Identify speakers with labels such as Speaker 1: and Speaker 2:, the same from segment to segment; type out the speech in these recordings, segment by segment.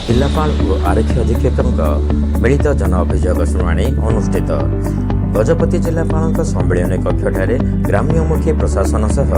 Speaker 1: ଜିଲ୍ଲାପାଳ ଓ ଆରକ୍ଷୀ ଅଧୀକ୍ଷକଙ୍କ ମିଳିତ ଜନ ଅଭିଯୋଗ ଶୁଣାଣି ଅନୁଷ୍ଠିତ। ଗଜପତି ଜିଲ୍ଲାପାଳଙ୍କ ସମ୍ମିଳନୀ କକ୍ଷଠାରେ ଗ୍ରାମ୍ୟମୁଖୀ ପ୍ରଶାସନ ସହ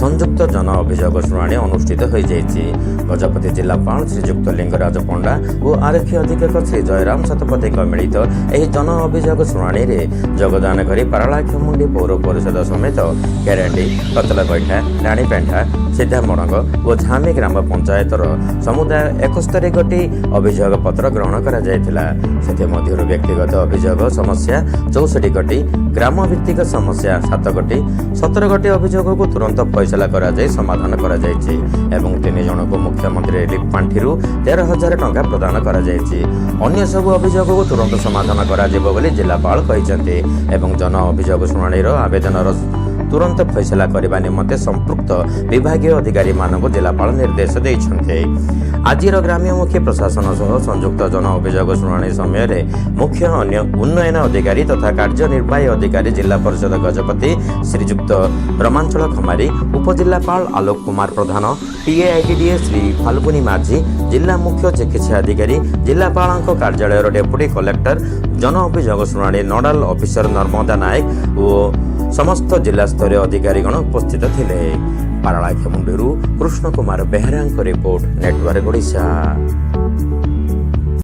Speaker 1: ସଂଯୁକ୍ତ ଜନ ଅଭିଯୋଗ ଶୁଣାଣି ଅନୁଷ୍ଠିତ ହୋଇଯାଇଛି। ଗଜପତି ଜିଲ୍ଲାପାଳ ଶ୍ରୀଯୁକ୍ତ ଲିଙ୍ଗରାଜ ପଣ୍ଡା ଓ ଆରକ୍ଷୀ ଅଧୀକ୍ଷକ ଶ୍ରୀ ଜୟରାମ ଶତପଥୀଙ୍କ ମିଳିତ ଏହି ଜନ ଅଭିଯୋଗ ଶୁଣାଣିରେ ଯୋଗଦାନ କରି ପାରଳାଖେମୁଣ୍ଡି ପୌର ପରିଷଦ ସମେତ କେରାଣ୍ଡି, କତଲଗୈଠା, ରାଣୀପେଣ୍ଠା, ସିଦ୍ଧାମଡ଼ଙ୍ଗ ଓ ଝାମି ଗ୍ରାମ ପଞ୍ଚାୟତର ସମୁଦାୟ 71 ଗୋଟି ଅଭିଯୋଗ ପତ୍ର ଗ୍ରହଣ କରାଯାଇଥିଲା। ସେଥିମଧ୍ୟରୁ ବ୍ୟକ୍ତିଗତ ଅଭିଯୋଗ ସମସ୍ୟା 64 ଗୋଟି, ଗ୍ରାମ ଭିତ୍ତିକ ସମସ୍ୟା 7 ଗୋଟି, 17 ଗୋଟି ଅଭିଯୋଗକୁ ତୁରନ୍ତ ଫଇସଲା କରାଯାଇ ସମାଧାନ କରାଯାଇଛି ଏବଂ ତିନି ଜଣଙ୍କୁ ମୁଖ୍ୟମନ୍ତ୍ରୀ ରିଲିଫ ପାଣ୍ଠିରୁ 13,000 ଟଙ୍କା ପ୍ରଦାନ କରାଯାଇଛି। ଅନ୍ୟ ସବୁ ଅଭିଯୋଗକୁ ତୁରନ୍ତ ସମାଧାନ କରାଯିବ ବୋଲି ଜିଲ୍ଲାପାଳ କହିଛନ୍ତି ଏବଂ ଜନ ଅଭିଯୋଗ ଶୁଣାଣିର ଆବେଦନର ତୁରନ୍ତ ଫଇସଲା କରିବା ନିମନ୍ତେ ସମ୍ପୃକ୍ତ ବିଭାଗୀୟ ଅଧିକାରୀମାନଙ୍କୁ ଜିଲ୍ଲାପାଳ ନିର୍ଦ୍ଦେଶ ଦେଇଛନ୍ତି। ଆଜିର ଗ୍ରାମ୍ୟମୁଖୀ ପ୍ରଶାସନ ସହ ସଂଯୁକ୍ତ ଜନ ଅଭିଯୋଗ ଶୁଣାଣି ସମୟରେ ମୁଖ୍ୟ ଅନ୍ୟ ଉନ୍ନୟନ ଅଧିକାରୀ ତଥା କାର୍ଯ୍ୟନିର୍ବାହୀ ଅଧିକାରୀ, ଜିଲ୍ଲା ପରିଷଦ ଗଜପତି ଶ୍ରୀଯୁକ୍ତ ରମାଞ୍ଚଳ ଖମାରୀ, ଉପଜିଲ୍ଲାପାଳ ଆଲୋକ କୁମାର ପ୍ରଧାନ, ଟିଏଆଇଟିଡିଏ ଶ୍ରୀ ଫାଲ୍ଗୁନି ମାଝୀ, ଜିଲ୍ଲା ମୁଖ୍ୟ ଚିକିତ୍ସା ଅଧିକାରୀ, ଜିଲ୍ଲାପାଳଙ୍କ କାର୍ଯ୍ୟାଳୟର ଡେପୁଟି କଲେକ୍ଟର, ଜନ ଅଭିଯୋଗ ଶୁଣାଣି ନୋଡାଲ ଅଫିସର ନର୍ମଦା ନାୟକ ଓ ସମସ୍ତ ଜିଲ୍ଲାସ୍ତରୀୟ ଅଧିକାରୀଗଣ ଉପସ୍ଥିତ ଥିଲେ। ପାରଳାଖେମୁଣ୍ଡିରୁ କୃଷ୍ଣ କୁମାର ବେହେରାଙ୍କ ରିପୋର୍ଟ, ନେଟୱାର୍କ ଓଡ଼ିଶା।